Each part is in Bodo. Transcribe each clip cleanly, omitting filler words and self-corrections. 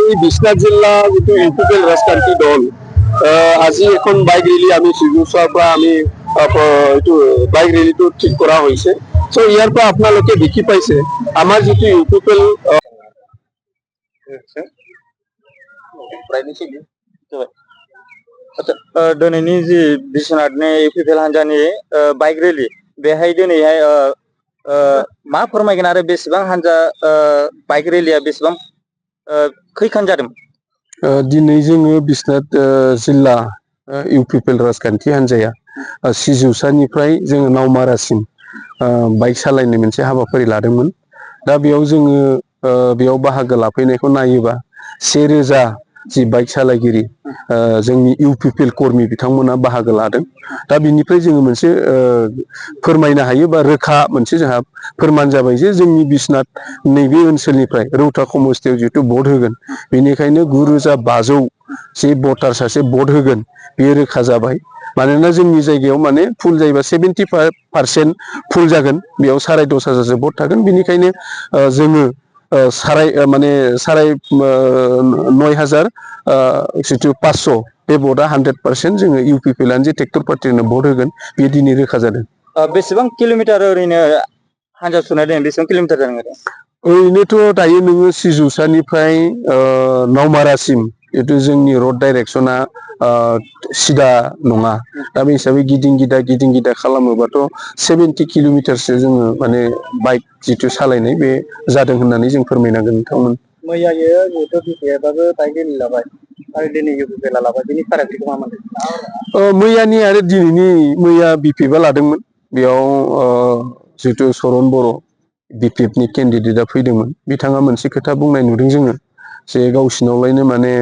এই বিশ্বনাথ জিলা যিটো ইউপিপিএল ৰাজকান্তি দল আজি এখন বাইক ৰেলী আমি সিজুচাৰ পৰা আমি এইটো বাইক ৰেলীটো ঠিক কৰা হৈছে। চ' ইয়াৰ পৰা আপোনালোকে দেখি পাইছে আমাৰ যিটো ইউপিপিএল दिनैनि जि बिश्वनाथनि इउपिपिएल हान्जानि बाइक रेली बेहाय दिनैहाय मा फोरमायगोन आरो बेसेबां हान्जा बाइक रेलिया बेसेबां खैखान जादों? दिनै जोङो बिश्वनाथ जिल्ला इउपिपिएल राजखान्थि हान्जाया सिजौसानिफ्राय जोङो नावमारासिम बाइक सालायनो मोनसे हाबाफारि लादोंमोन। दा बेयाव जोङो बेयाव बाहागो लाफैनायखौ नायोबा 1000 जि बाइक सालायगिरि जोंनि इउपिपिएल कर्मी बिथांमोना बाहागो लादों। दा बिनिफ्राय जोङो मोनसे फोरमायनो हायो बा रोखा मोनसे जोंहा फोरमान जाबाय जे जोंनि बिश्वनाथ नैबे ओनसोलनिफ्राय रौता समस्तियाव जितु भट होगोन बेनिखायनो 9500 जे भटार सासे भट होगोन बेयो रोखा जाबाय। मानोना जोंनि जायगायाव माने फुल जायोबा 75% फुल जागोन, बेयाव 10,500 भट थागोन। बेनिखायनो जोङो माने 9,500 बे भटआ 100% जोङो इउपिपिएल जे ट्रेक्टर पार्टिनो भट होगोन बे दिनै रोखा जादों। बेसेबां किल'मिटार ओरैनो हान्जा सुनाय दं, बेसेबां किल'मिटार जादों? ओरैनोथ' दायो नोङो सिजौसानिफ्राय नावमारासिम जितु जोंनि रड डाइरेक्सना सिदा नङा। दा बे हिसाबै गिदिं गिदा खालामोबाथ' 70 किल'मिटारसो जोङो माने बाइक जितु सालायनाय बे जादों होननानै जों फोरमायनांगोन नोंथांमोन। मैयायो जितु बिपिएफआबो बाइक रेली लाबाय आरो दिनै इउपिपिएलआ लाबाय, बिनि फारागथिखौ मा मोनदों? मैयानि आरो दिनैनि मैया बिपिएफआ लादोंमोन। बेयाव जितु सरन बर' बिपिएफनि केन्डिडेटआ फैदोंमोन। बिथाङा मोनसे खोथा बुंनाय नुदों जोङो जे गावसिनावलायनो माने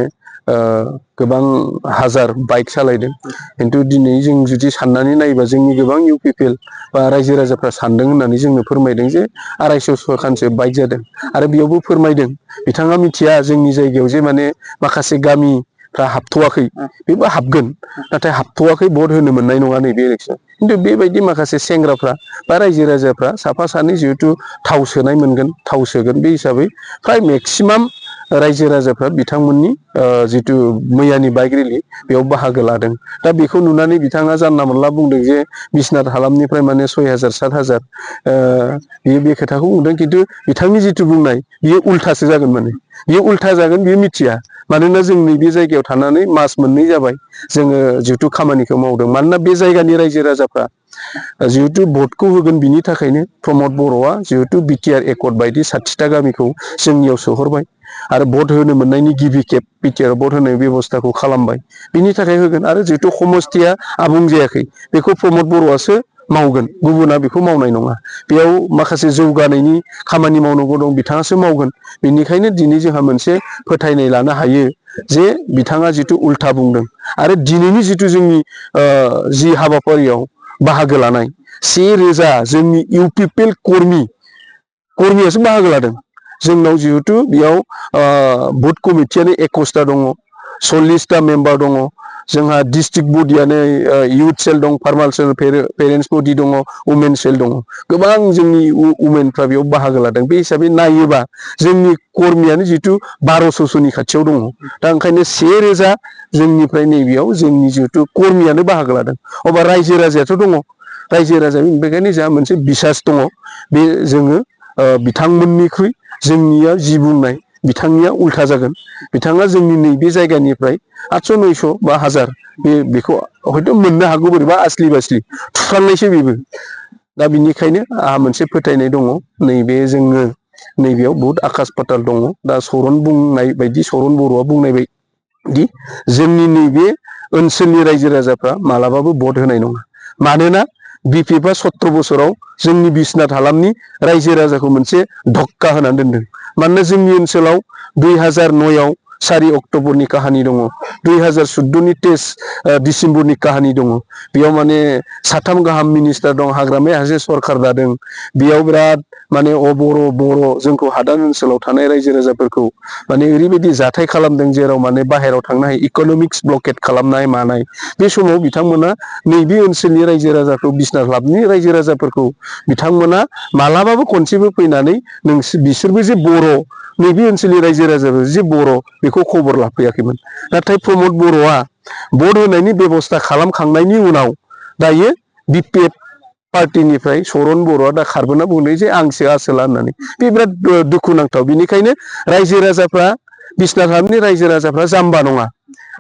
गोबां हाजार बाइक सालायदों, खिन्थु दिनै जों जुदि साननानै नायोबा जोंनि गोबां इउपिपिएल बा रायजो राजाफ्रा सानदों होननानै जोंनो फोरमायदों जे 250 खानसो बाइक जादों। आरो बेयावबो फोरमायदों बिथाङा मिथिया जोंनि जायगायाव जे माने माखासे गामिफ्रा हाबथ'वाखै, बेबो हाबगोन, नाथाय हाबथ'वाखै भट होनो मोननाय नङा नैबे इलेक्सन। खिन्थु बेबायदि माखासे सेंग्राफ्रा बा रायजो राजाफ्रा साफा सानै जिहेतु थाव सोनाय मोनगोन, थाव सोगोन, बे हिसाबै फ्राय मेक्सिमाम रायजो राजाफ्रा बिथांमोननि जितु मैयानि बाइक रेली बेयाव बाहागो लादों। दा बेखौ नुनानै बिथाङा जानला मोनला बुंदों जे बिश्वनाथ हालामनिफ्राय माने 6000 7000 बियो बे खोथाखौ बुंदों, खिन्थु बिथांनि जितु बुंनाय बियो उल्थासो जागोन, माने बियो उल्था जागोन बियो मिथिया। मानोना जों नैबे जायगायाव थानानै मास मोननै जाबाय जोङो जिहेतु खामानिखौ मावदों। मानोना बे जायगानि रायजो राजाफ्रा जिहेतु भटखौ होगोन बिनि थाखायनो प्रमद बर'आ जिहेतु बिटिआर एकर्ड बायदि 60टा गामिखौ जोंनियाव सोहरबाय आरो भट होनो मोननायनि गिबि खेब बिटिआर भट होनाय बेबस्थाखौ खालामबाय, बिनि थाखाय होगोन। आरो जिहेतु समस्तिया आबुं जायाखै बेखौ प्रमद बर'आसो मावगोन, गुबुना बेखौ मावनाय नङा। बेयाव माखासे जौगानायनि खामानि मावनांगौ दं, बिथाङासो मावगोन। बेनिखायनो दिनै जोंहा मोनसे फोथायनाय लानो हायो जे बिथाङा जितु उल्था बुंदों। आरो दिनैनि जितु जोंनि जि हाबाफारियाव बाहागो लानाय 1000 जोंनि इउपिपिएल कर्मियासो बाहागो लादों। जोंनाव जिहेतु बेयाव बुथ कमिटियानो 21टा दङ, 40टा मेम्बार दङ। जोंहा डिस्ट्रिक्ट बडियानो इउथ सेल दं, फार्मार सेल, पेरेन्टस बडि दङ, वुमेन सेल दङ। गोबां जोंनि वुमेनफ्रा बेयाव बाहागो लादों। बे हिसाबै नायोबा जोंनि कर्मियानो जितु 1200नि खाथियाव दङ। दा ओंखायनो 1000 जोंनिफ्राय नैबेयाव जोंनि जिहेतु कर्मियानो बाहागो लादों। अब्ला रायजो राजायाथ' दङ, रायजो राजा, बेनिखायनो जोंहा मोनसे बिसास दङ बे जोङो बिथांमोननिख्रुइ जोंनिया जि बुंनाय बिथांनिया उल्था जागोन। बिथाङा जोंनि नैबे जायगानिफ्राय 800 900 बा 1000 बेखौ हयथ' मोननो हागौ, बोरैबा आसलि बासलि थुफ्लांनायसो बेबो। दा बिनिखायनो आंहा मोनसे फोथायनाय दङ, नैबे जोङो नैबेयाव बहुद आकाश पाताल दङ। दा सरन बर'आ बुंनाय बायदि जोंनि नैबे ओनसोलनि रायजो राजाफ्रा मालाबाबो भट होनाय नङा। मानोना बिपिएफआ 17 बोसोराव जोंनि बिश्वनाथ हालामनि रायजो राजाखौ मोनसे धक्का होनानै दोनदों। मानोना जोंनि ओनसोलाव 2009आव 4 अक्ट'बरनि काहानि दङ, 2014नि 23 डिसेम्बरनि काहानि दङ। बेयाव माने 3 गाहाम मिनिस्टार दं, हाग्रामाया सासे सरखार दादों। बेयाव बिराद माने बर' जोंखौ हादान ओनसोलाव थानाय रायजो राजाफोरखौ माने ओरैबायदि जाथाय खालामदों जेराव माने बाहेरायाव थांनो हायो, इक'नमिक्स ब्लकेट खालामनाय मानाय। बे समाव बिथांमोना नैबे ओनसोलनि रायजो राजाखौ, बिश्वनाथ हालामनि रायजो राजाफोरखौ बिथांमोना मालाबाबो खनसेबो फैनानै बिसोरबो जे बर' नैबे ओनसोलनि रायजो राजाफोर जे बर' बेखौ खबर लाफैयाखैमोन नाथाय प्रमद बर'आ भट होनायनि बेबस्था खालामखांनायनि उनाव दायो बिपिएफ पार्टीनिफ्राय सरन बर'आ दा खारबोना बुंदों जे आंसो आसोला होननानै बे बिराद दुखुनांथाव बेनिखायनो रायजो राजाफ्रा बिसनाथ हालामनि रायजो राजाफ्रा जाम्बा नङा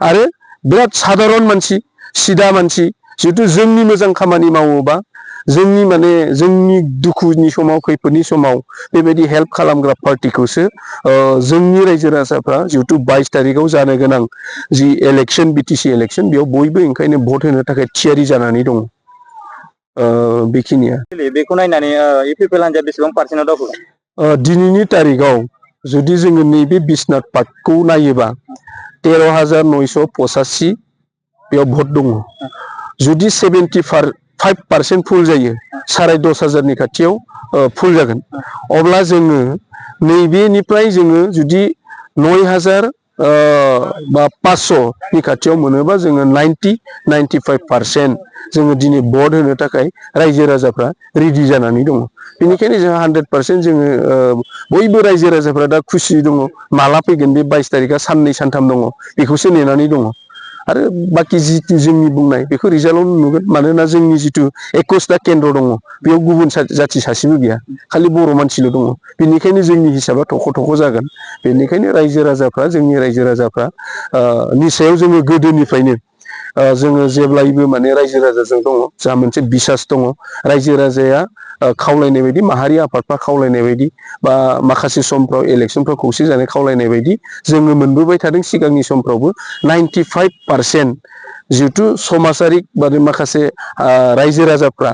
आरो बिराद साधारन मानसि सिदा मानसि जिहेतु जोंनि मोजां खामानि मावोबा जोंनि माने जोंनि दुखुनि समाव खैफोदनि समाव बेबायदि हेल्प खालामग्रा पार्टीखौसो जोंनि रायजो राजाफ्रा जिहेतु 22 तारिखआव जानो गोनां जि इलेक्शन बिटिसि इलेक्शन बेयाव बयबो ओंखायनो भट होनो थाखाय थियारि जानानै दङ बेखिनिया बेखौ नायनानै इउपिपिएल हान्जाया बेसेबां पार्सेन्टआव दावखोगोन दिनैनि तारिखआव जुदि जोङो नैबे बिश्वनाथ पार्कखौ नायोबा 13,985 बेयाव भट दङ जुदि 75% फुल जायो 10,500 खाथियाव फुल जागोन अब्ला जोङो नैबेनिफ्राय जोङो जुदि 9,000 बा 500 नि खाथियाव मोनोबा जोङो 90-95% जोङो दिनै भट होनो थाखाय रायजो राजाफ्रा रेडि जानानै दङ बेनिखायनो जोंहा 100% जोङो बयबो रायजो राजाफ्रा दा खुसि दङ माला फैगोन बे 22 तारिखआ साननै सानथाम दङ बेखौसो नेनानै दङ आरो बाकी जितु जोंनि बुंनाय बेखौ रिजाल्टआव नुगोन मानोना जोंनि जितु 21टा केन्द्र दङ बेयाव गुबुन जाथि सासेबो गैया खालि बर' मानसिल' दङ बेनिखायनो जोंनि हिसाबा थख' थख' जागोन बेनिखायनो रायजो राजाफ्रा जोंनि रायजो राजाफ्रा नि सायाव जोङो गोदोनिफ्रायनो जोङो जेब्लायबो माने रायजो राजाजों दङ जा मोनसे बिसास दङ रायजो राजाया खावलायनाय बायदि माहारि आफादफ्रा खावलायनाय बायदि बा माखासे समफ्राव इलेक्शनफ्राव खौसे जानाय खावलायनाय बायदि जोङो मोनबोबाय थादों सिगांनि समफ्रावबो 95% जिहेतु समाजारि बा माखासे रायजो राजाफ्रा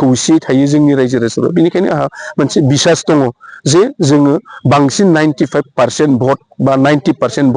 खौसेयै थायो जोंनि रायजो राजाफ्रा बेनिखायनो आंहा मोनसे बिसास दङ जे जोङो बांसिन 95% भट बा 90%